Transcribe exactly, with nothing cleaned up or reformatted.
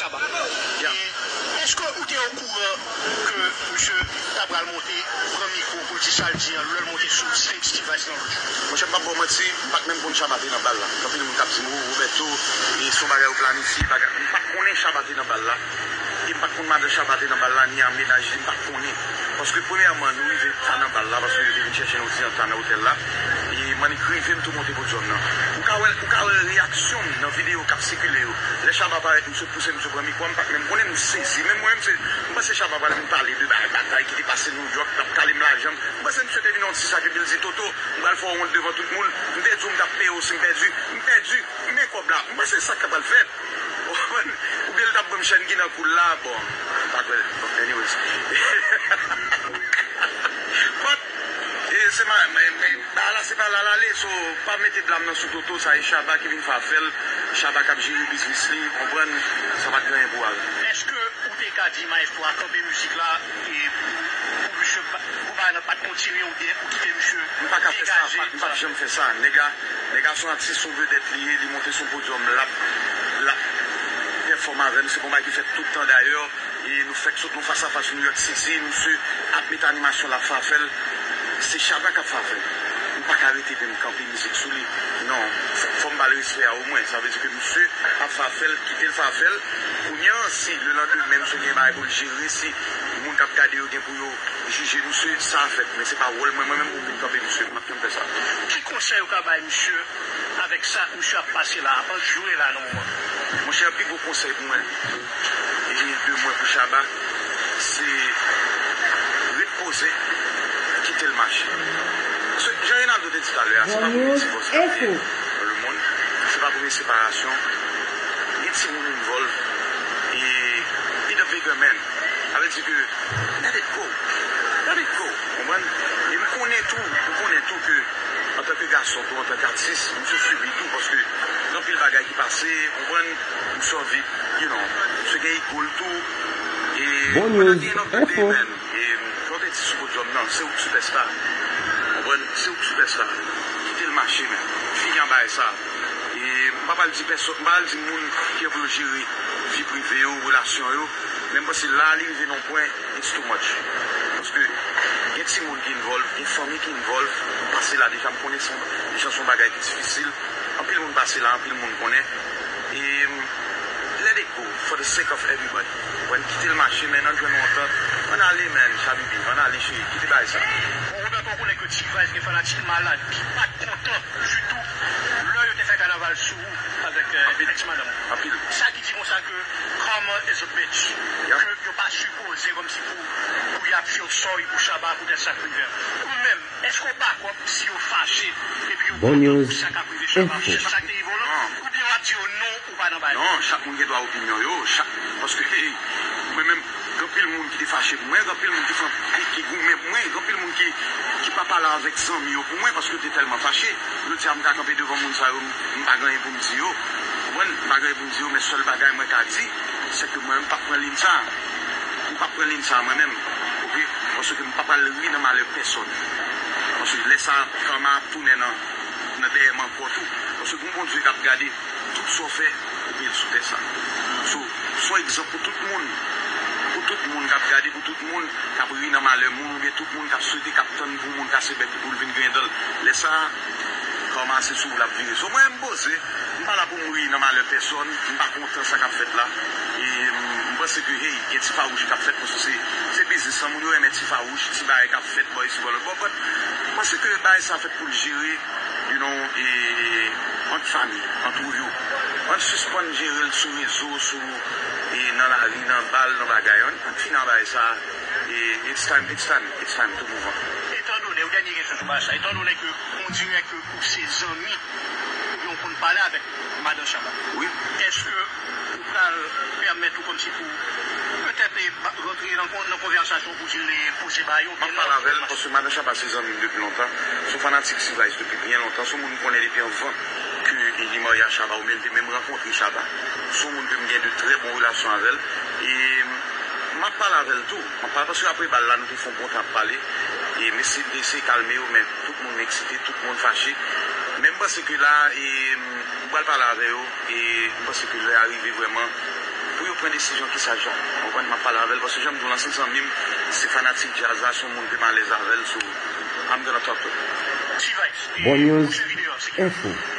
Shabba. Yeah. E èske ou te okouran ke misye ta pral monte, pran mikwo pou l di sa l di an, lè l monte sou stage T-Vice nan lòt jou? Monchè, m p ap ba w manti, m pa t menm konn Shabba te nan bal la. Gen anpil moun k ap di m, "Oh, Roberto, e se yon bagay ou planifye, bagay." M pa t konnen Shabba te nan bal la. E m pa t konn madan Shabba te nan bal la, ni a mennaj li, m pa t konnen. Paske premyèman, nou rive ta nan bal la, paske yo te vin chèche nou ti an ta nan otèl la. E m annik rive, m tou monte podyòm nan. Ou ka wè, ou ka wè reyaksyon m nan videyo k ap sikile yo. Lè Shabba parèt, m sot pouse misye pran mikwo a, m pa t menm konnen, m sezi. Menm mwen menm, se, m panse Shabba pral vin pale de bagay, batay ki te pase New York, t ap kale m lajan. M panse misye te vin yon ti sak epi l di, "Toto, m pral fè w wont devan tout moun. M te di w m t ap peye w si m pèdi. M pèdi. Men kòb la." M panse sa k ta pral fèt. Ou konprann? Oubyen l t ap ban m chèn ki nan kou l la. Bon, m pa kwè. Bon, anyways. But, e, se ma, men, men, bagay la, se pa la l ale, so, pa mete blam nan sou Toto, sa e Shabba ki vin fè afè l, Shabba k ap jere biznis li, konprann, sa pa t gen anyen pou al. Èske ou te ka di Maestro a kanpe mizik la, e pou, pou misye pa, pou bagay la pa t kontinye oubyen ou kite misye degaje? M pa ka fè sa, m pa, m p ap janm fè sa. Nèg la, nèg la se yon atis, se yon vedèt li ye, li monte sou podyòm, l ap, l ap pèfòme avè m, se pa yon bagay ki fèt tout tan dayè. E nou fèk sot nan fas a fas New York City, misye ap met animasyon l ap fè afè l. Se Shabba k ap fè afè l. Ou pa ka rete epi m kanpe mizik sou li. Non, fò, fò m ba l respè a omwen. Sa vle di ke misye ap fè afè l, kite l fè afè l. Kounye a, si lelandemen misye gen bagay pou l jere, si moun k ap gade yo gen pou yo jije misye, sa fèt. Men se pa wòl mwen, mwen menm pou m vin kanpe misye. M p ap janm fè sa. Ki konsèy ou ka bay misye avèk sa misye ap pase la, ap anjoure la nan moman? Monchè, pi gwo konsèy pou mwen, e de mwen pou Shabba, se ret poze, kite l mache. Paske, jan Reynaldo te di talè a, se pa premye divòs k ap fèt nan lemonn, se pa premye separasyon. Gen timoun involve, e he the bigger man. Sa vle di ke let it go. Let it go. Konprann? E m konnen tou, m konnen tou ke antanke gason tou, antanke atis, misye sibi tou, paske gen anpil bagay ki pase, konprann, misye anvi, you know, misye gen ego l tou. E at the end of the day, man, e jan w te di sou podyòm nan, se ou k sipèsta. Konprann? Se ou k sipèsta. Kite l mache, man. Fini an bagay sa. E m pa pral di pèsòn, m pa pral di moun ki gen pou yo jere vi prive yo, relasyon yo. Men m panse la, li rive nan yon pwen, it's too much. Paske gen timoun ki involve, gen fanmi ki involve. M pase la deja, m konnen se yon, deja se yon bagay ki difisil. Anpil moun pase la, anpil moun konnen. E let it go for the sake of everybody. Ou konprann? Kite l mache, men ann jwenn yon antant. Ann ale, man, Shabibi. Ann ale, cheri. Kite bagay sa. Bon, Roberto, ou konnen ke T-Vice gen fanatik malad ki pa t kontan ditou lè yo te fè kanaval sou ou avèk, euh, ex madanm ou. Anpil. Sa ki di konsa ke karma is a bitch. Yeah. Ke yo pa sipoze kòmsi pou, pou y ap feel sorry pou Shabba poutèt sa k rive a. Ou menm, èske w pa kwè si yo fache epi yo kontan pou sa k ap rive Shabba poutèt sa k te rive w lan? Non. Oubyen w ap di yo non, ou pa nan bagay? Non, chak moun gen dwa opinyon yo, chak, paske, hey, mwen menm, gen anpil moun ki te fache pou mwen, gen anpil moun ki fè, ki, ki goumen pou mwen, gen anpil moun ki, ki pa pale avèk zanmi yo pou mwen paske yo te tèlman fache. Yo di a m ka kanpe devan moun sa yo, m, m pa gen anyen pou m di yo. Konprann? M pa gen anyen pou m di yo, men sèl bagay mwen ka di, se ke mwen menm m p ap pran liy sa. M p ap pran liy sa mwen menm. Oke? Paske m pa pral ri nan malè pèsòn. Paske lè sa, karma ap tounen nan, nan dèyè m ankò tou. Paske gen yon Bondye k ap gade tout sa w fè, ou peye l sou tè sa. So, se yon egzanp pou tout moun. Pou tout moun k ap gade, pou tout moun k ap ri nan malè moun, oubyen tout moun k ap swete, k ap tann pou moun kase bèk li pou l vin griyen dan l. Lè sa a, karma se sou ou l ap vire. So, mwen, m poze, m pa la pou m ri nan malè pèsòn, m pa kontan sa k ap fèt la. E m, m panse ke, hey, gen ti fawouch k ap fèt, paske se, se biznis lan, moun yo renmen ti fawouch, ti bagay k ap fèt bò isi bò lòt bò, but m panse ke bagay sa fèt pou l jere, you know, e, ant fanmi, ant ou yo. Ann sispann jere l sou rezo, sou, e, nan lari, nan bal, nan bagay. Ann, ann fini ak bagay sa. E, it's time, it's time, it's time to move on. Etan done, yon dènye kesyon sou bagay sa. Etan done ke on dirè ke ou se zanmi, oubyen ou konn pale avèk madan Shabba. Wi. Èske ou pral pèmèt ou kòmsi pou petèt, e, ba, rantre nan kon-, nan konvèsasyon pou di l, e, poze ba yo, oubyen non? M ap pale avè l paske madan Shabba se zanmi m depi lontan. Se yon fanatik T-Vice depi byen lontan. Se yon moun m konnen depi anvan ke, e, li marye a Shabba, oubyen l te menm rankontre Shabba. Se yon moun ke m gen de trè bon relasyon avè l. E m ap pale avè l tou. M ap pale paske apre bal la, nou te fè yon bon tan ap pale. E m eseye, m te eseye kalme yo, men tout moun eksite, tout moun fache. Men m panse ke la, e, m pral pale avè yo, e m panse ke lè a rive vrèman pou yo Yon desizyon ki saj la. Ou konprann, m ap pale avè l, paske jan m di w lan, se zanmi m, se fanatik djaz la, se yon moun ke m alèz avè l, so I'm gonna talk to him. Bon News Info.